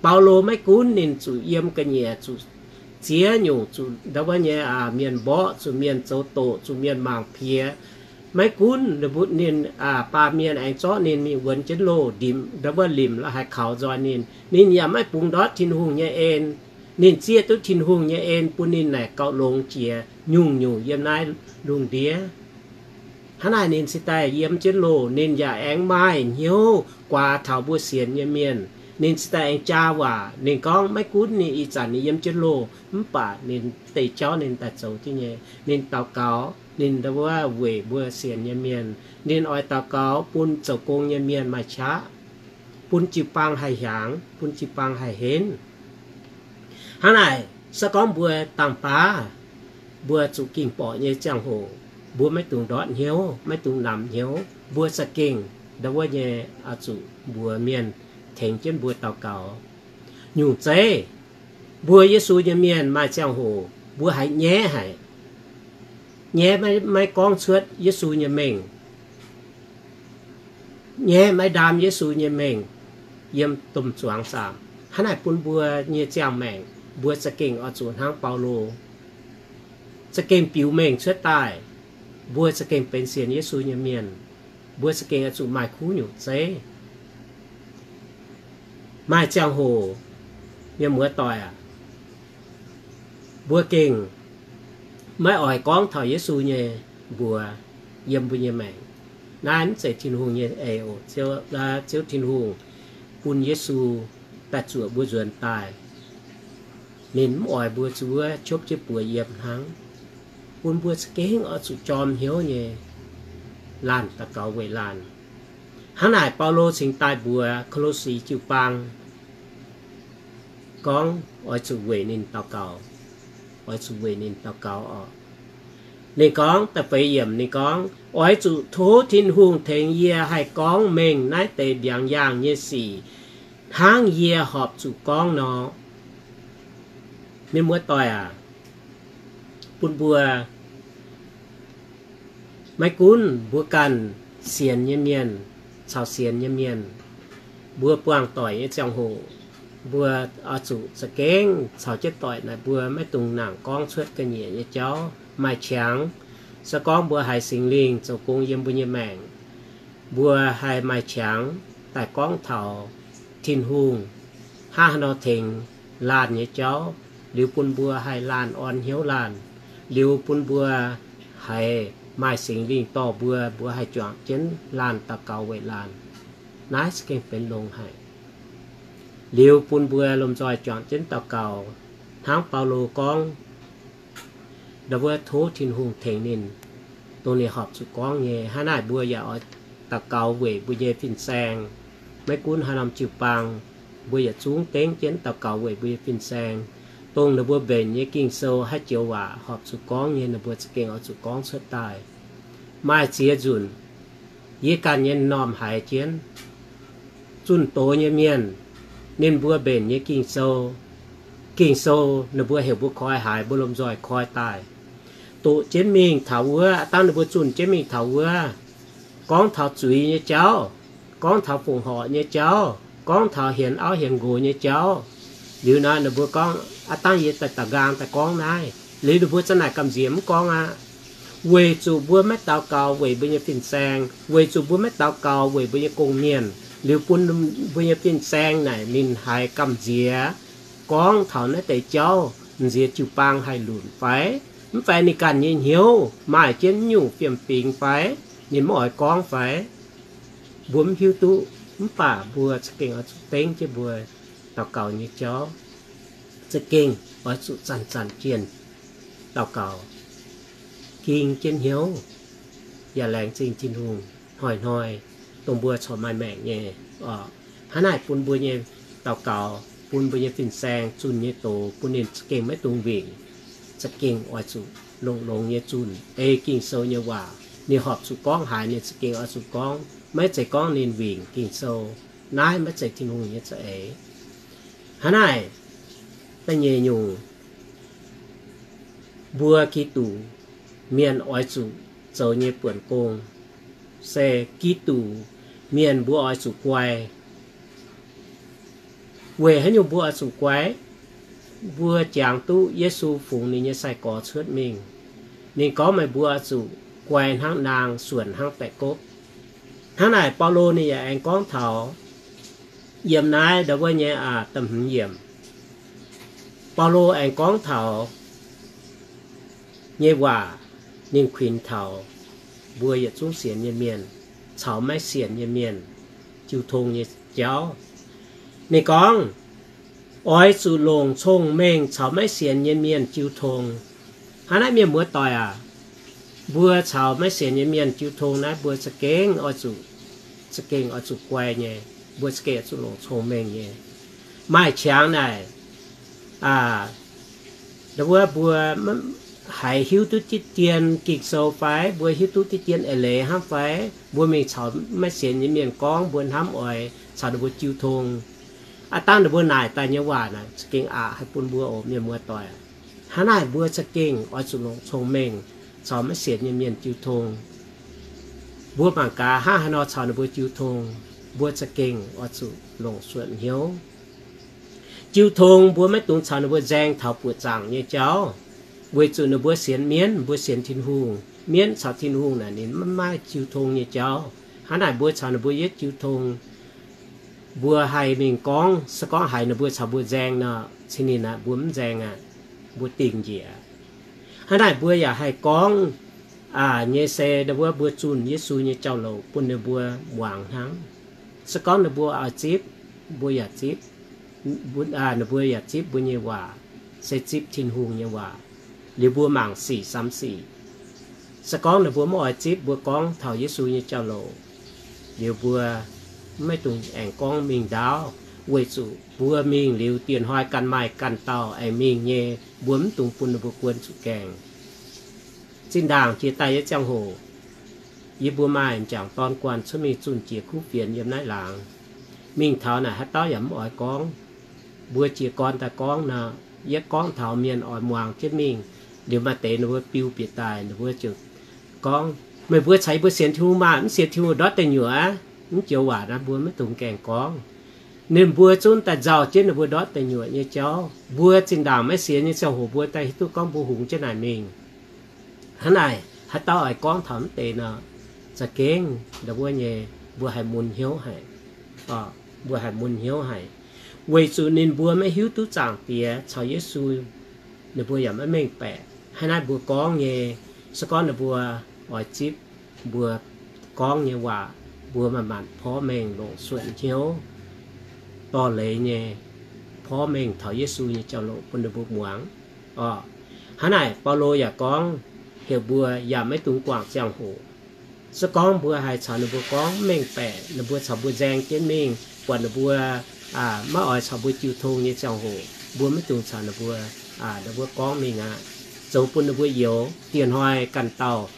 Baulo maiv gunv ninh zuqc yiem ga'nyiec, zuqc ziex nyungc, zuqc ndau wuov nyei mienh mborqv, zuqc mienh zoux doqc, zuqc mienh mangc piex, maiv gunv ninh, baamh mienh aengx zorqv ninh mingh wuonx jienv loh, ndimc ndau wuov limc la'haaix kaux nzoih ninh, ninh yaac maiv bungx ndortv Tin-Hungh nyei en. Ninh zieqv duqv Tin-Hungh nyei en bun ninh naaic gauh longx jiex nyungc-nyungc yiem naaiv lungh ndiev. Hnangv naaic ninh cingx daaih yiem jienv loh, ninh yaac aengx maaih hnyouv guaax taux mbuo sienx nyei mienh. Ninh cingx daaih aengx jaa waac. Ninh gorngv maiv gunv ninh ih zanc ninh yiem jienv loh, mv baac ninh deix jauv ninh daaih zoux jienv nyei. Ninh daux gaux, ninh ndau wuov weic mbuo sienx nyei mienh. Ninh oix daux gaux bun zoux gong nyei mienh maaih qaqv, bun jiu-baang haih hiaangx, bun jiu-baang haih henv. Hnangv naaic, se gorngv mbuo dangh baav, mbuo zuqc ging-borqc nyei ziangh hoc, mbuo maiv dungx ndortv hnyouv, maiv dungx namx hnyouv, mbuo za'gengh ndau wuov nyei oix zuqc mbuox mienh tengx jienv mbuo daux gaux. Nyungc zeiv, mbuo Yesu nyei mienh maaih ziangh hoc mbuo haiz nyaiv haic. Nyaiv maiv gorngv cuotv Yesu nyei mengh. Nyaiv maiv ndaam Yesu nyei mengh yiem domh zuangx zaamc. Hnangv naaic bun mbuo nyei ziangh maengc, mbuo za'gengh oix zuqc hnangv Baulo, za'gengh biux mengh cuotv daaih. Mbuo za'gengh benx sienx Yesu nyei mienh. Mbuo za'gengh oix zuqc maaih kuv nyungc zeiv. Maaih ziangh hoc, mienh muoz-doic aac, mbuo gengh maiv oix gorngv taux Yesu nyei mbuox yiem mbuo nyei maengc. Naaiv mv zeiz Tin-Hungh nyei eix oc. Ziouv Tin-Hungh bun Yesu daaih zuoqc mbuo nzuonx daaih. Ninh mv oix mbuo zuov qopv jienv buoz yiem hnangv. Bun mbuo za'gengh oix zuqc jorm hnyouv nyei laanh daux gaux weic laanh. Hnangv naaic Baulo cingx daaih mbuox Ko^lo^si jiu-baang gorngv oix zuqc weic ninh daux gaux. Oix zuqc weic ninh daux gaux oc. Ninh gorngv da'feix yiemc ninh gorngv, oix zuqc tov Tin-Hungh tengx yie haih gorngv mengh naaiv deix mbiaangx yaangh nyei sic hnangv yie horpc zuqc gorngv nor. Mienh muoz-doic aac, bun mbuo maiv gunv mbuo ganh sienx nyei mienh caux sienx nyei mienh, mbuo buangh doic nyei ziangh hoc, mbuo oix zuqc za'gengh caux jienv doic naaic mbuo maiv dungx nangc gorngv cuotv ga'nyiec nyei jauv. Maaih qangx, se gorngv mbuo haiz Singx Lingh zoux gong yiem mbuo nyei maengc, mbuo haih maaih qangx daaih gorngv taux Tin-Hungh hnangv haaix nor tengx laanh nyei jauv, liuz bun mbuo haih laanh orn hnyouv laanh, liuz bun mbuo haiz maaih Singx Lingh dorh mbuo, mbuo haih juangc jienv laanh daux gaux weic laanh. Naaiv se gengh benx longx haic. Liuz bun mbuo lomh nzoih juangc jienv daux gaux, hnangv Baulo gorngv, ndau wuov tov Tin-Hungh tengx ninh, dongh ninh horpc zuqc gorngv nyei. Hnangv naaic mbuo yaac oix daux gaux weic mbuo nyei fin-saeng. Maiv gunv haaix norm jiu-baang, mbuo yietc zungv dengv jienv daux gaux weic mbuo nyei fin-saeng. Dongh ninh mbuo mbenc nyei Ging-Sou haaix joux waac horpc zuqc gorngv nyei, ninh mbuo za'gengh oix zuqc gorngv cuotv daaih. Maaih ziex nzunc, yie ganh nyei m'normh haiz jienv zunh doz nyei mienh, ninh mbuo mbenc nyei Ging-Sou, Ging-Sou ninh mbuo heuc mbuo koi haiz, mbuo lomh nzoih koi daaih, doqc jienv mingh taux wuov. Aav dangh ninh mbuo zunh jienv mingh taux wuov, gorngv taux zuiz nyei jauv, gorngv taux fongc horc nyei jauv, gorngv taux hienx auv hienx nqox nyei jauv. Liuz naaic ninh mbuo gorngv, aav dangh yie daaih da'nqaang daaih gorngv naaiv. Liuz ninh mbuo za'naaic gamh nziex mv gorngv aqv. Weic zuqc mbuo maiv daux gaux weic mbuo nyei fin-saeng, weic zuqc mbuo maiv daux gaux weic mbuo nyei gong-mienh, liuz bun mbuo nyei fin-saeng naaic ninh haiz gamh nziex gorngv taux naaiv deix jauv, m'nziex jiu-baang haih lunc fai? Mv fai ninh ganh nyei hnyouv maaih jienv nyungc fiem-fingx fai? Ninh mv oix gorngv fai? Mbuo mv hiuv duqv. Mv baac mbuo za'gengh oix zuqc dengv jienv mbuo daux gaux nyei jauv, za'gengh oix zuqc zanc-zanc jienh daux gaux, ging jienv hnyouv, yaac laengz zingh Tin-Hungh hnoi-hnoi dongh mbuo corc maaih maengc nyei oc. Hnangv naaic bun mbuo nyei daux gaux, bun mbuo nyei fin-saeng zunh nyei doz, bun ninh za'gengh maiv dungx wingc. Za'gengh oix zuqc longx-longx nyei zunh ei Ging-Sou nyei waac. Ninh horpc zuqc gorngv haaix, ninh za'gengh oix zuqc gorngv. Maiv zeiz gorngv ninh wingc Ging-Sou. Naaiv maiv zeiz Tin-Hungh nyei za'eix. Hnangv naaic, da'nyeic nyungc, mbuo Giduc mienh oix zuqc zoux nyei buonc gong se Giduc mienh mbuo oix zuqc guai. Weic haaix nyungc mbuo oix zuqc guai? Mbuo jangx duqv Yesu fungx ninh nyei sai-gorx cuotv mingh. Ninh gorngv meih mbuo oix zuqc guai hnangv naang, suonc hnangv baeqc gopv. Hnangv naaic Baulo ninh yaac aengx gorngv taux yiem naaiv ndau wuov nyei aa, da'hmz yiemc, Baulo aengx gorngv taux nyei waac, ninh kuinx taux mbuo yietc zungv sienx nyei mienh caux maiv sienx nyei mienh jiu tong nyei jauv. Ninh gorngv, oix zuqc longc cong-mengh caux maiv sienx nyei mienh jiu tong. Hnangv naaiv, mienh muoz-doic aac, mbuo caux maiv sienx nyei mienh jiu tong naaiv, mbuo za'gengh oix zuqc, za'gengh oix zuqc guai nyei. Mbuo za'gengh oix zuqc longc cong-mengh nyei. Maaih qangx naaic, aa, ndau wuov mbuo haiz hiuv duqv diqv dien Ging-Sou fai, mbuo hiuv duqv diqv dien eix leiz hnangv fai, mbuo mingh caux maiv sienx nyei mienh gorngv, mbuo hnamv oix caux ninh mbuo jiu tong. Aav dangh ninh mbuo naaic daaih nyei waac naaic za'gengh aqc haic bun mbuo oc, mienh muoz-doic. Hnangv naaic mbuo za'gengh oix zuqc longc cong-mengh caux maiv sienx nyei mienh jiu tong. Mbuo mangc gaax hnangv haaix nor caux ninh mbuo jiu tong, mbuo za'gengh oix zuqc longc suonc hnyouv. Jiu tong mbuo maiv dungx caux ninh mbuo nzaeng taux buoqc zaangc nyei jauv, weic zuqc ninh mbuo sienx mienv, mbuo sienx Tin-Hungh. Mienv caux Tin-Hungh naaic ninh maiv maaih jiu tong nyei jauv. Hnangv naaic mbuo caux ninh mbuo yietv jiu tong, mbuo haih mingh gorngv, se gorngv haiz ninh mbuo caux mbuo nzaeng nor, cin ninh aqv, mbuo mv nzaeng aqv, mbuo dingh njiec. Hnangv naaic mbuo yaac haih gorngv nyei se ninh mbuo, mbuo zunh Yesu nyei jauv-louc bun ninh mbuo muangx hnangv. Se gorngv ninh mbuo oix zipv, mbuo yaac zipv. Ninh mbuo yaac zipv mbuo nyei waac, se zipv Tin-Hungh nyei waac. Liuz mbuo mangc sic samx sic. Se gorngv ninh mbuo maiv oix zipv mbuo gorngv taux Yesu nyei jauv-louc, liuz mbuo maiv dungx aengx gorngv mingh ndaauv, weic zuqc mbuo mingh liuz dieh hnoi ganh maaih ganh dauh aengx mingh nyei, mbuo mv dungx bun ninh mbuo guon zuqc gaengh. Zinh ndaangc jiex daaih nyei ziangh hoc, yie mbuo maaih m'jangc dorn guanh cuotv mingh zunh jiex kuv fienx yiem naaiv laangz. Mingh taux naaic haaix dauh yaac mv oix gorngv. Mbuo jiez gorn daaih gorngv nor, yietv gorngv taux mienh oix muangx jienv mingh. Liuz maaih deix ninh mbuo biu bieqc daaih, ninh mbuo ziouc gorngv, meih mbuo caux yie mbuo sienx Tin-Hungh maah, mv sienx Tin-Hungh ndortv deic nyuoqc aqv, mv joux waac naaiv mbuo maiv dungx gaengh gorngv. Ninh mbuo zungv daaih nzauh jienv ninh mbuo ndortv deic nyuoqc nyei jauv. Mbuo zinh ndaangc maiv sienx nyei ziangh hoc mbuo daaih hiuv duqv gorngv mbuo hungx jienv naaic mingh. Hnangv naaic haaix dauh oix gorngv taux mv deix nor, za'gengh ndau wuov nyei, mbuo haih mun hnyouv haic. Mbuo haih mun hnyouv haic, weic zuqc ninh mbuo maiv hiuv duqv Zaangc Diex caux Yesu, ninh mbuo yaac maiv mengh baeqc. Hnangv naaiv mbuo gorngv nyei, se gorngv ninh mbuo oix zipv mbuo gorngv nyei waac, mbuo manc manc porv mengh longc suonc hnyouv, dorh leiz nyei porv mengh taux Yesu nyei jauv-louc bun ninh mbuo muangx. Hnangv naaic Baulo yaac gorngv heuc mbuo yaac maiv dungx guangc ziangh hoc. Se gorngv mbuo haih caux ninh mbuo gorngv mengh baeqc, ninh mbuo caux mbuo nzaeng jienv mingh, buatc ninh mbuo maiv oix caux mbuo jiu tong nyei ziangh hoc, mbuo maiv dungx caux ninh mbuo, ninh mbuo gorngv mingh aqv. Zoux bun ninh mbuo youx. Dieh hnoi ganh dauh,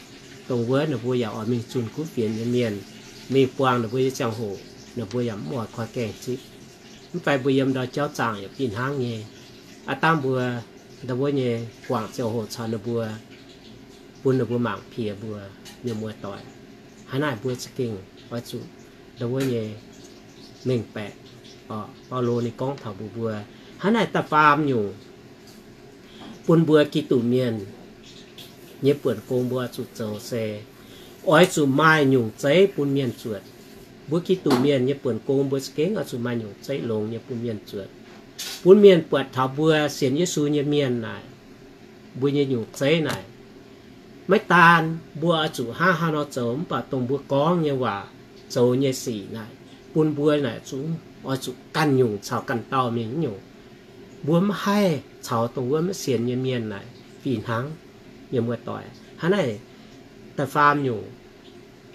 dongh wuov ninh mbuo yaac oix mingh zunh kuv fienx nyei mienh, mingh buangh ninh mbuo nyei ziangh hoc, ninh mbuo yaac mv oix koi gaengh zipv. Mv fai mbuo yiem ndau jauv zaangc yaac fih hnangv nyei. Aav dangh mbuo ndau wuov nyei guangc ziangh hoc caux ninh mbuo, bun ninh mbuo mangc piex mbuo, mienh muoz-doic. Hnangv naaic mbuo za'gengh oix zuqc ndau wuov nyei mengh baeqc. Baulo ninh gorngv taux mbuo, mbuo hnangv naaic da'faam nyungc, bun mbuo Giduc Mienh nyei buonc gong mbuo oix zuqc zoux se oix zuqc maaih nyungc zeiv bun mienh zuotc. Mbuo Giduc Mienh nyei buonc gong mbuo za'gengh oix zuqc maaih nyungc zeiv longx nyei bun mienh zuotc, bun mienh buatc taux mbuo sienx Yesu nyei mienh naaic, mbuo nyei nyungc zeiv naaic, maiv daan mbuo oix zuqc hnangv haaix nor zoux, mv baac dongh mbuo gorngv nyei waac, zoux nyei sic naaic, bun mbuo naaic zungv oix zuqc ganh nyungc caux ganh dauh mingh nyungc. Mbuo maiv haih caux dongh wuov maiv sienx nyei mienh naaic fih hnangv. Mienh muoz-doic, hnangv naaic da'faam nyungc,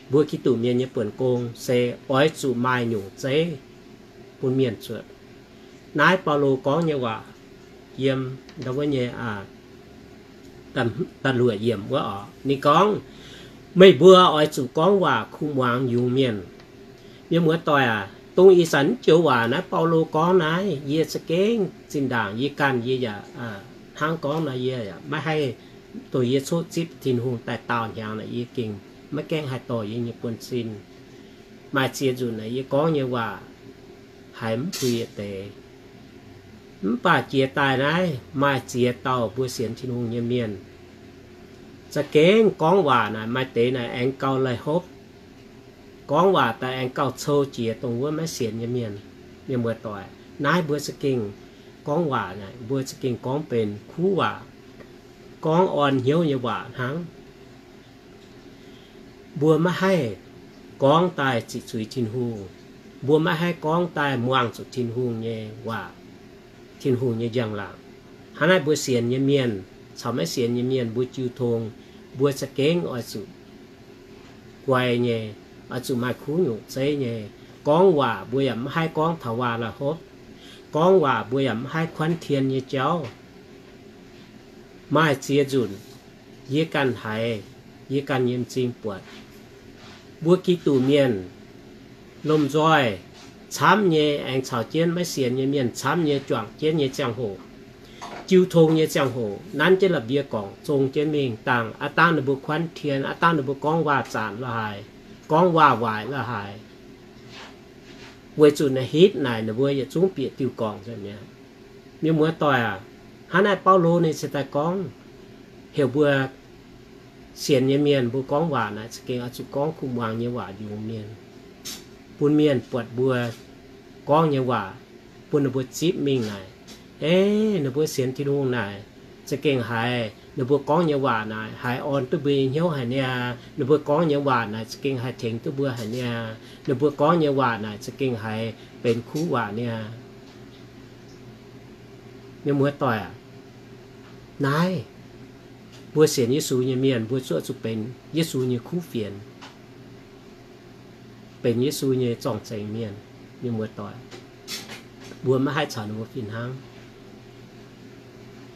mbuo Giduc Mienh nyei buonc gong se oix zuqc maaih nyungc zeiv bun mienh zuotc. Naaiv Baulo gorngv nyei waac yiem ndau wuov nyei da'luoqc yiemc wuov oc. Ninh gorngv, meih mbuo oix zuqc gorngv waac kuh muangx yungz mienh. Mienh muoz-doic aac, dongh ih zanc joux waac naaiv Baulo gorngv naaiv, yie za'gengh zinh ndaangc yie ganh yie yaac hnangv gorngv nor, yie yaac maiv haih, dongh yie coqv zipv Tin-Hungh daaih daauh hnyangx naaic, yie gengh maiv gaengh haih dorh yie nyei buonv-sin. Maaih ziex nzunc naaic yie gorngv nyei waac haiz mv puix yietc deix. Mv baac jiex daaih naaiv maaih ziex dauh mbuo sienx Tin-Hungh nyei mienh, za'gengh gorngv waac naaic maaih deix naaic aengx gauh laih hopv. Gorngv waac daaih aengx gauh cou jiex dongh wuov maiv sienx nyei mienh. Mienh muoz-doic, naaiv mbuo za'gengh gorngv waac naaic, mbuo za'gengh gorngv benx kuv waac, gorngv orn hnyouv nyei waac hnangv. Mbuo maiv haih gorngv daaih ziqc zuiz Tin-Hungh. Mbuo maiv haih gorngv daaih muangh zuqc Tin-Hungh nyei waac, Tin-Hungh nyei njang-laangc. Hnangv naaiv mbuo sienx nyei mienh caux maiv sienx nyei mienh mbuo jiu tong, mbuo za'gengh oix zuqc guai nyei, oix zuqc maaih kuv nyungc zeiv nyei. Gorngv waac mbuo yaac maiv haih gorngv taux waac-laih hopv. Gorngv waac mbuo yaac maiv haih kuanv tien nyei jauv. Maaih ziex nzunc, yie ganh haiz, yie ganh nyei m'zing buatc, mbuo Giduc Mienh lomh nzoih camv nyei aengx caux jienv maiv sienx nyei mienh camv nyei juangc jienv nyei ziangh hoc, jiu tong nyei ziangh hoc nanv jienv la'mbie gorngc zong jienv mingh dangh, aav dangh ninh mbuo kuanv tien, aav dangh ninh mbuo gorngv waac-zanc la'haaix, gorngv waac-waaic la'haaix, weic zuqc naaiv hitv naaic ninh mbuo yietc zungv bieqc diuh gorngc nzengc mi'aqv. Mienh muoz-doic aac, hnangv naaiv Baulo ninh se daaih gorngv heuc mbuo sienx nyei mienh mbuo gorngv waac naaic za'gengh oix zuqc gorngv kuv muangx nyei waac yungz mienh, bun mienh buatc mbuo gorngv nyei waac, bun ninh mbuo zipv mingh naaic, ei, ninh mbuo sienx Tin-Hungh naaic za'gengh haiz ninh mbuo gorngv nyei waac naaic haiz orn duqv mbuo nyei hnyouv haic niaa. Ninh mbuo gorngv nyei waac naaic za'gengh haih tengx duqv mbuo haic niaa. Ninh mbuo gorngv nyei waac naaic za'gengh haih benx kuv waac niaa. Mienh muoz-doic aac, naaiv mbuo sienx Yesu nyei mienh mbuo zuqc zuqc benx Yesu nyei kuv fienx, benx Yesu nyei zorng-zengx mienh. Mienh muoz-doic, mbuo maiv haih caux ninh mbuo fih hnangv.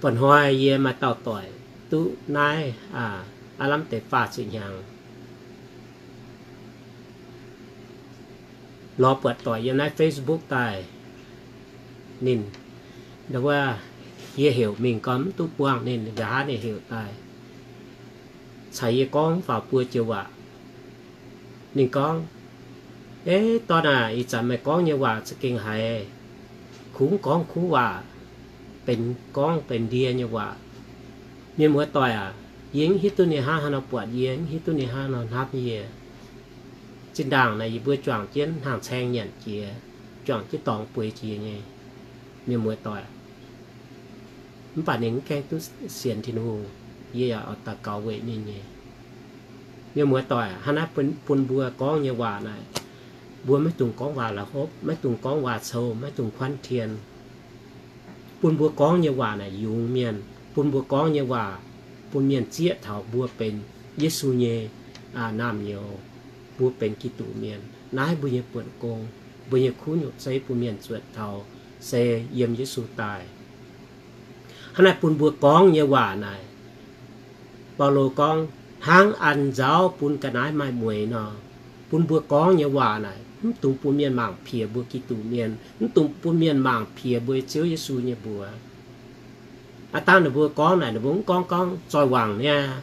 Mba'hnoi yie maaih dauh doic duqv naaiv aav lamh deix faah ziepc hnyangx, lorz buatc doic yiem naaiv Facebook daaih. Ninh, wuov, yie heuc mingh gorn mv duqv buangh ninh, nqa'haav ninh heuc daaih caux yie gorngv faaux buo joux waac. Ninh gorngv, Ei, dorn aac, ih zanc meih gorngv nyei waac za'gengh haiz kungx gorngv kuv waac, benx gorngv benx ndie nyei waac. Mienh muoz-doic aac, yie mv hiuv duqv ninh hnangv haaix nor buatc yie, mv hiuv duqv ninh hnangv haaix nor hnamv yie. Zinh ndaangc naaic yie mbuo juangc jienv hnaangx-caeng nyanc jiex, juangc jienv dorngx bueix jiex nyei, mienh muoz-doic. Mv baac ninh mv gaengh duqv sienx Tin-Hungh. Yie yaac oix daux gaux weic ninh nyei. Mienh muoz-doic, hnangv naaiv bun mbuo gorngv nyei waac naaic, mbuo maiv dungx gorngv waac la'hopv, maiv dungx gorngv waac cou, maiv dungx kuanv tien. Bun mbuo gorngv nyei waac naaic yungz mienh. Bun mbuo gorngv nyei waac bun mienh zieqv taux mbuo benx Yesu nyei naamh nyouz, mbuo benx Giduc mienh. Naaiv mbuo nyei buonc gong, mbuo nyei kuv nyungc zeiv bun mienh zuotc taux se yiem Yesu daaih. Hnangv naaic bun mbuo gorngv nyei waac naaic, Baulo gorngv, hnangv an nzauv bun ga'naaiv maaih mueix nor. Bun mbuo gorngv nyei waac naaic mv dungx bun mienh mangc piex mbuo Giduc mienh, mv dungx bun mienh mangc piex mbuo Ziouv Yesu nyei mbuox. Aav dangh ninh mbuo gorngv naaic, ninh mbuo mv gorngv gorngv zoih wangc niaa,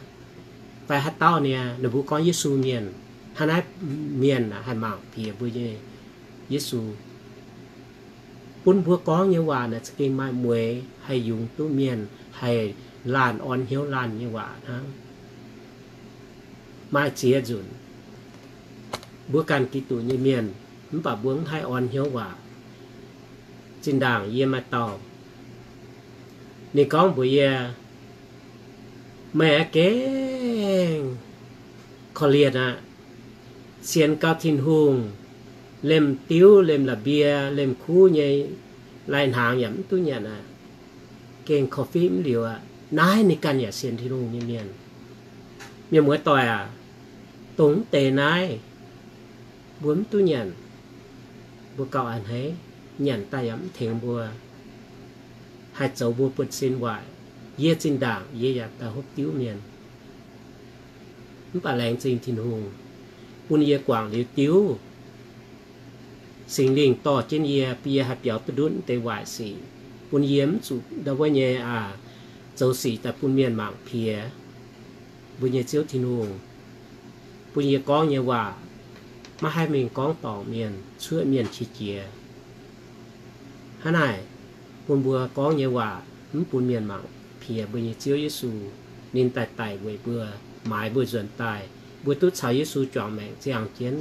fai haaix dauh niaa, ninh mbuo gorngv Yesu mienh. Hnangv naaiv mienh haih mangc piex mbuo nyei Yesu. Bun mbuo gorngv nyei waac naaic za'gengh maaih mueix, haih yungz duqv mienh, haih laanh orn hnyouv laanh nyei waac hnangv. Maaih ziex nzunc mbuo ganh Giduc nyei mienh, mv baac mbuo mv haih orn hnyouv waac. Zinh ndaangc yie maaih dauh, ninh gorngv mbuox yie, meih aah gengh korv-lienh aqv. Sienx gau Tin-Hungh, lemh diuv, lemh la'mbie, lemh kuv nyei lai-hnaangx yaac mv duqv nyanc aqv. Gengh korv-fiqv mv liuz aqv. Naaiv ninh ganh yaac sienx Tin-Hungh nyei mienh. Mienh muoz-doic aac, dongh mv deix naaiv mbuo mv duqv nyanc, mbuo gauh a'hneiv, nyanc daaih yaac mv tengx mbuo, haih zoux mbuo buonv-sin waaic. Yie zinh ndaangc yie yaac daaih hopv diuv mienh. Mv baac laengz zingh Tin-Hungh bun yie guangc liuz diuv. Singx Lingh dorh jienv yie, bun yie haih biaux duqv ndutv deix waaic sic, bun yie mv zuqc ndau wuov nyei aac, zoux sic daaih bun mienh mangc piex mbuo nyei Ziouv Tin-Hungh. Bun yie gorngv nyei waac maiv haih mingh gorngv dorngc mienh, cuoqv mienh qiex jiez. Hnangv naaic, bun mbuo gorngv nyei waac mv bun mienh mangc piex mbuo nyei Ziouv Yesu. Ninh daaih daic weic mbuo, maaiz mbuo nzuonx daaih, mbuo duqv caux Yesu juangc maengc ziangh jienv.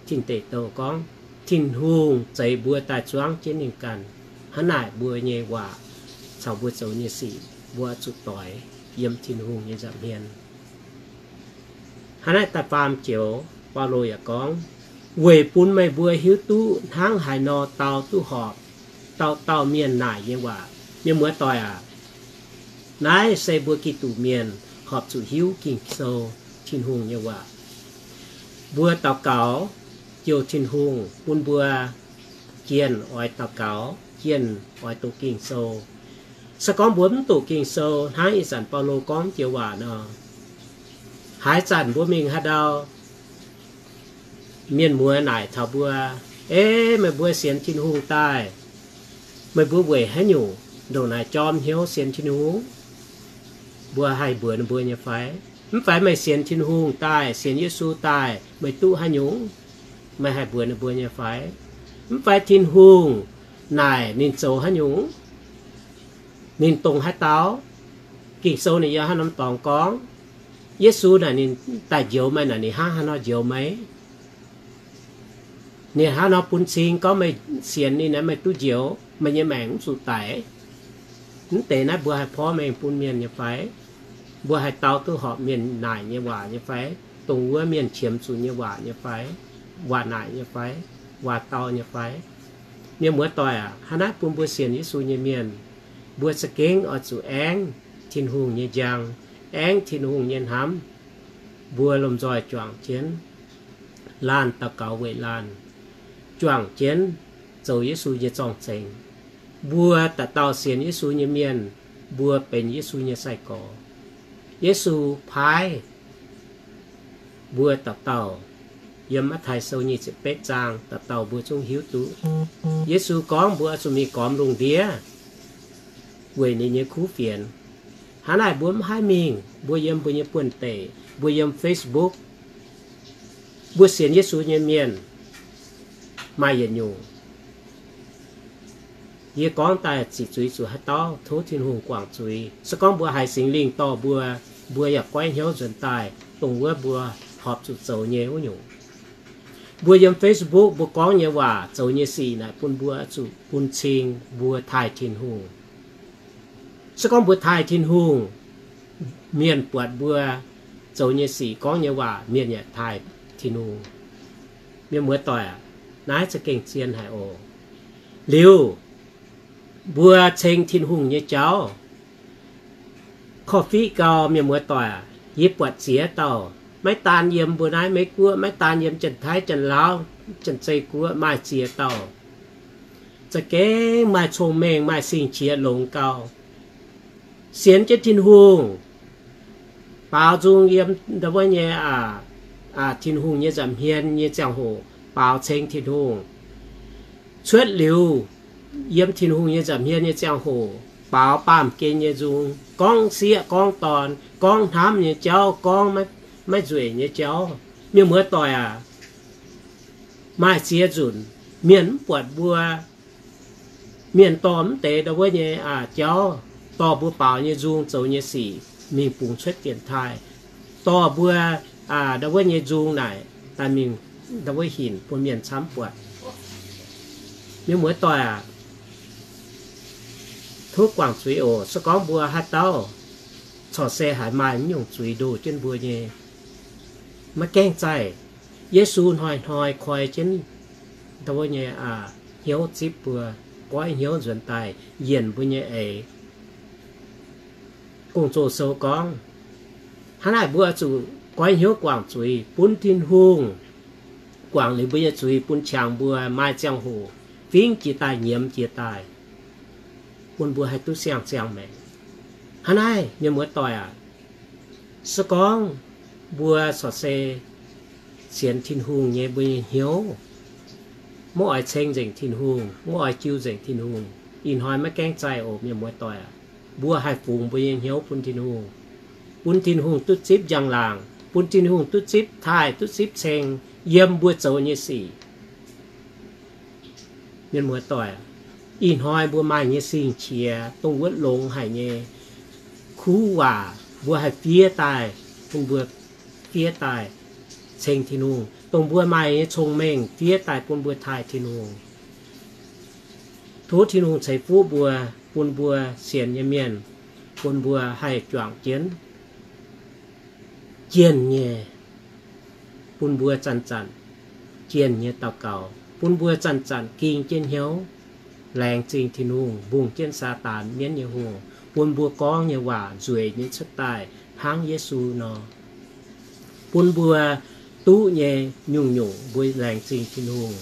Tin-Deic Douh gorngv, Tin-Hungh zeix mbuo daaih zuangv jienv ninh ganh. Hnangv naaic mbuo nyei waac caux mbuo zoux nyei sic, mbuo zuqc doix yiem Tin-Hungh nyei nza'hmien. Hnangv naaiv da'faam joux, Baulo yaac gorngv, weic bun meih mbuo hiuv duqv hnangv haaix nor dau duqv horpc dauh dauh mienh naaic nyei waac. Mienh muoz-doic aac, naaiv se mbuo Giduc mienh horpc zuqc hiuv Ging-Sou, Tin-Hungh nyei waac. Mbuo daux gaux, jouh Tin-Hungh bun mbuo jienh oix daux gaux, jienh oix doqc Ging-Sou. Se gorngv mbuo mv doqc Ging-Sou, hnangv ih zanc Baulo gorngv joux waac nor, haaix zanc mbuo mingh haaix ndau, mienh muoz naaic taux mbuo, Ei, meih mbuo sienx Tin-Hungh daaih, meih mbuo weic haaix nyungc ndongc naaic jorm hnyouv sienx Tin-Hungh? Mbuo haih mbuox ninh mbuo nyei fai? Mv fai meih sienx Tin-Hungh daaih, sienx Yesu daaih, meih duqv haaix nyungc? Meih haih mbuox ninh mbuo nyei fai? Mv fai Tin-Hungh naaic ninh zoux haaix nyungc? Ninh dongh haaix dauh? Ging-Sou ninh yiem haaix norm dorngx gorngv? Yesu naaic ninh daaih njoux meih naaic, ninh hnangv haaix nor njoux meih? Ninh hnangv haaix nor bun cing gorngv meih sienx ninh naaic meih duqv njoux, meih nyei maengc mv zuqc daic? Mv deix naaiv mbuo haih porv mengh bun mienh nyei fai? Mbuo haih dau duqv horpc mienh naaic nyei waac nyei fai? Dongh wuov mienh qiemx zuqc nyei waac nyei fai? Waac naaic nyei fai? Waac dau nyei fai? Mienh muoz-doic aac, hnangv naaiv bun mbuo sienx Yesu nyei mienh, mbuo za'gengh oix zuqc aengv Tin-Hungh nyei njang, aengv Tin-Hungh nyei hnamv. Mbuo lomh nzoih juangc jienv, laanh daux gaux weic laanh, juangc jienv zoux Yesu nyei zorng-zengx. Mbuo dauh dauh sienx Yesu nyei mienh, mbuo benx Yesu nyei sai-gorx. Yesu paaiv mbuo dauh dauh. Yiem Matv^taai Sou nyic ziepc betv zaang dauh dauh mbuo zungv hiuv duqv. Yesu gorngv mbuo oix zuqc mingh gormx lungh ndiev weic ninh nyei kuv fienx. Hnangv naaic mbuo mv haih mingh, mbuo yiem mbuo nyei buonv-deic, mbuo yiem Facebook, mbuo sienx Yesu nyei mienh maaih yietc nyungc. Yie gorngv daaih ziqc zuiz zuqc haaix dauh, tov Tin-Hungh guangc zuiz. Se gorngv mbuo haiz Singx Lingh dorh mbuo, mbuo yaac goiv hnyouv nzuonx daaih dongh wuov mbuo horpc zuqc zoux nyei wuov nyungc. Mbuo yiem Facebook mbuo gorngv nyei waac, zoux nyei sic naaic bun mbuo zuqc bun cing mbuo taaih Tin-Hungh. Se gorngv mbuo taaih Tin-Hungh, mienh buatc mbuo zoux nyei sic, gorngv nyei waac, mienh yaac taaih Tin-Hungh. Mienh muoz-doic aac, naaiv za'gengh zien haic oc. Liuz, mbuo ceng Tin-Hungh nyei jauv, korv-fiqv gau, mienh muoz-doic aac, yie buatc ziex dauh, maiv daan yiem mbuo naaiv Meiv Guoqv, maiv daan yiem Janx-Taiv, Janx-Laauv, Janx-Zei Guoqv, maaih ziex dauh za'gengh maaih cong-mengh, maaih sing-qiex longx gau, sienx jienv Tin-Hungh, baaux nzung yiem ndau wuov nyei, aa, Tin-Hungh nyei nza'hmien nyei ziangh hoc baaux ceng Tin-Hungh. Cuotv liuz, yiem Tin-Hungh nyei nza'hmien nyei ziangh hoc baaux baamh gen nyei nzung, gorngv sieqv gorngv dorn, gorngv hnamv nyei jauv, gorngv maiv, maiv nzueic nyei jauv. Mienh muoz-doic aac, maaih ziex nzunc mienh mv buatc mbuo, mienh dorh mv deix ndau wuov nyei, aa, jauv, dorh mbuo baaux nyei nzung, zoux nyei sic mingh bungx cuotv dienx taaih, dorh mbuo, aa, ndau wuov nyei nzung naaic daaih mingh ndau wuov hinc bun mienh camv buatc. Mienh muoz-doic aac, tov guangc zuiz oc. Se gorngv mbuo haaix dauh corc se haiz maaih mv nyungc zuiz ndoh jienv mbuo nyei, maiv gaengh zaih. Yesu hnoi-hnoi koi jienv ndau wuov nyei, aa, hnyouv zipv mbuo, goiv hnyouv nzuonx daaih yienc mbuo nyei eix. Gong-Zoh Sou gorngv, hnangv naaic mbuo zuqc goiv hnyouv guangc zuiz bun Tin-Hungh, guangc liuz mbuo nyei zuiz, bun qangx mbuo maaih ziangh hoc fingx jiex daaih, nyiemz jiex daaih, bun mbuo haih duqv siang-ziangh maengc. Hnangv naaiv, mienh muoz-doic aac, se gorngv mbuo corc se sienx Tin-Hungh nyei, mbuo nyei hnyouv maiv oix ceng nzengc Tin-Hungh, maiv oix jiu nzengc Tin-Hungh, ih hnoi maiv gaengh zaih oc, mienh muoz-doic aac. Mbuo haih fungx mbuo nyei hnyouv bun Tin-Hungh, bun Tin-Hungh duqv zipv njang-laangc, bun Tin-Hungh duqv zipv taaih, duqv zipv ceng yiem mbuo zoux nyei sic. Mienh muoz-doic aac, ih hnoi mbuo maaih nyei sing-qiex dongh wuov longx haic nyei kuv waac, mbuo haih fiev daaih, bun mbuo fiev daaih ceng Tin-Hungh. Dongh mbuo maaih nyei cong-mengh fiev daaih bun mbuo taaih Tin-Hungh. Tov Tin-Hungh ceix fuqv mbuo, bun mbuo sienx nyei mienh, bun mbuo haih juangc jienv jienh nyei, bun mbuo zanc-zanc jienh nyei daux gaux, bun mbuo zanc-zanc ging jienv hnyouv, laengz zingh Tin-Hungh, mbungh jienv Saadaan mienv nyei hungh, bun mbuo gorngv nyei waac nzueic nyei cuotv daaih hnangv Yesu nor. Bun mbuo duqv nyei nyungc-nyungc mbuo laengz zingh Tin-Hungh.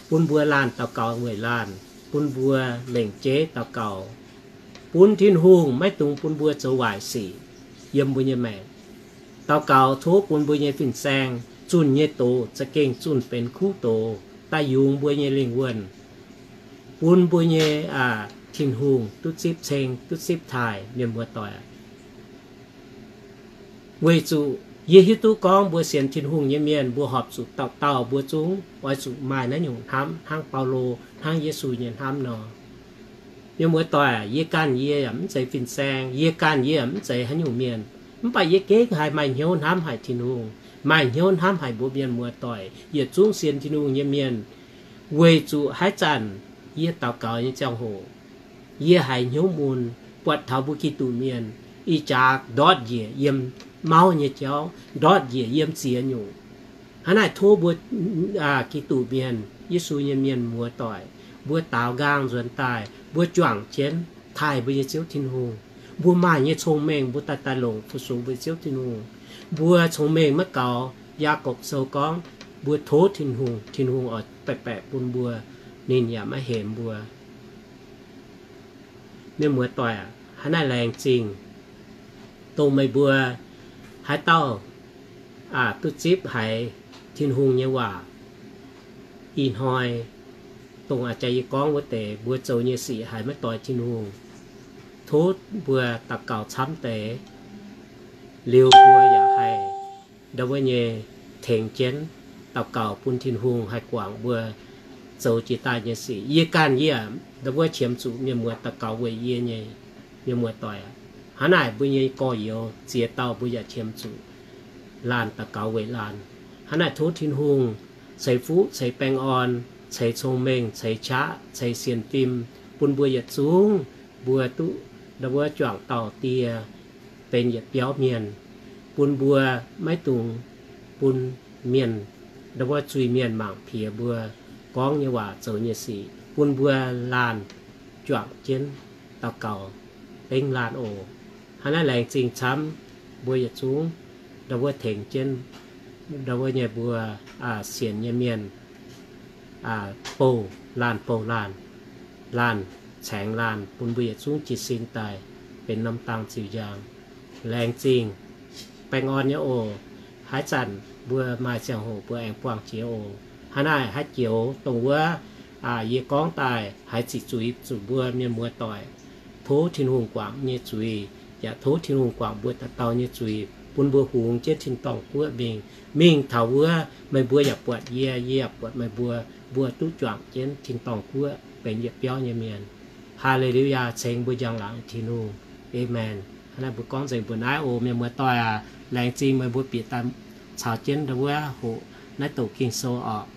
Bun mbuo laanh daux gaux weic laanh, bun mbuo lengc jeiv daux gaux, bun Tin-Hungh maiv dungx bun mbuo zoux waaic sic yiem mbuo nyei maengc. Daux gaux tov bun mbuo nyei fin-saeng zunh nyei doz za'gengh zunh benx kuv doz daaih yungz mbuo nyei lingh wuonh, bun mbuo nyei, aa, Tin-Hungh duqv zipv ceng, duqv zipv taaih, mienh muoz-doic. Weic zuqc yie hiuv duqv gorngv mbuo sienx Tin-Hungh nyei mienh, mbuo horpc zuqc dauh dauh mbuo zungv oix zuqc maaih naaiv nyungc hnamv hnangv Baulo, hnangv Yesu nyei hnamv nor. Mienh muoz-doic, yie ganh yie yaac mv zeiz fin-saeng, yie ganh yie yaac mv zeiz haaix nyungc mienh. Mv baac yie gengh haiz maaih hnyouv hnamv haic Tin-Hungh, maaih hnyouv hnamv haic mbuo mienh muoz-doic yietc zungv sienx Tin-Hungh nyei mienh, weic zuqc haaix zanc yie daux gaux nyei ziangh hoc, yie haiz hnyouv mun buatc taux mbuo Giduc mienh ih jaax ndortv njiec yiem mauv nyei jauv, ndortv njiec yiem ziex nyungc. Hnangv naaic tov mbuo Giduc mienh, Yesu nyei mienh muoz-doic, mbuo daaux nqaang nzuonx daaih, mbuo juangc jienv taaih mbuo nyei Ziouv Tin-Hungh. Mbuo maaih nyei cong-mengh mbuo daaih daaih longc fu-sux mbuo Ziouv Tin-Hungh. Mbuo cong-mengh maiv gaux, Yaagorpc Sou gorngv, mbuo tov Tin-Hungh, Tin-Hungh oix baeqc baeqc bun mbuo, ninh yaac maiv hemx mbuo. Mienh muoz-doic aac, hnangv naaiv laengz zingh, dongh meih mbuo haaix dauh duqv zipv haiz Tin-Hungh nyei waac, ih hnoi dongh a'jang yie gorngv wuov deix mbuo zoux nyei sic haiz maiv doix Tin-Hungh, tov mbuo daux gaux camv deix, liuz mbuo yaac haih ndau wuov nyei tengx jienv daux gaux bun Tin-Hungh haih guangc mbuo zoux jiex daaih nyei sic. Yie ganh yie ndau wuov qiemx zuqc mienh muoz daux gaux weic yie nyei, mienh muoz-doic aac. Hnangv naaic mbuo nyei gorx-youz ziex dauh mbuo yaac qiemx zuqc laanh daux gaux weic laanh. Hnangv naaic tov Tin-Hungh ceix fuqv, ceix baengh orn, ceix cong-mengh, ceix qaqv, ceix sienx fim bun mbuo yietc zungv, mbuo duqv ndau wuov juangc dauh die benx yietc biauv mienh, bun mbuo maiv dungx bun mienh, ndau wuov zuiz-mienh mangc piex mbuo gorngv nyei waac zoux nyei sic, bun mbuo laanh juangc jienv daux gaux bengv laanh oc. Hnangv naaiv laengz zingh camv mbuo yietc zungv ndau wuov tengx jienv ndau wuov nyei mbuo sienx nyei mienh, bouh laanh bouh laanh, laanh caengx laanh bun mbuo yietc zungv jiez sin daaih benx norm dang ziux njang. Laengz zingh, baengh orn nyei oc. Haaix zanc mbuo maaih ziangh hoc mbuo aengx buangh jiex oc. Hnangv naaic haaix joux dongh wuov yie gorngv daaih haiz ziqc zuiz zuqc mbuo mienh muoz-doic, tov Tin-Hungh guangc nyei zuiz, yaac tov Tin-Hungh guangc mbuo dauh dauh nyei zuiz, bun mbuo hungx jienv tin-dorngh guoqv mingh. Mingh taux wuov meih mbuo yaac buatc yie, yie yaac buatc meih mbuo, mbuo duqv juangc jienv tin-dorngh guoqv benx yietc biauv nyei mienh. Haa^le^lu^yaa, ceng mbuo njang-laangc Tin-Hungh. Aamen. Hnangv naaiv mbuo gorngv nzengc mbuo naaiv oc. Mienh muoz-doic aac, laengz zingh meih mbuo bieqc daaih caux jienv ndau wuov hoqc naaiv douc Ging-Sou orqc.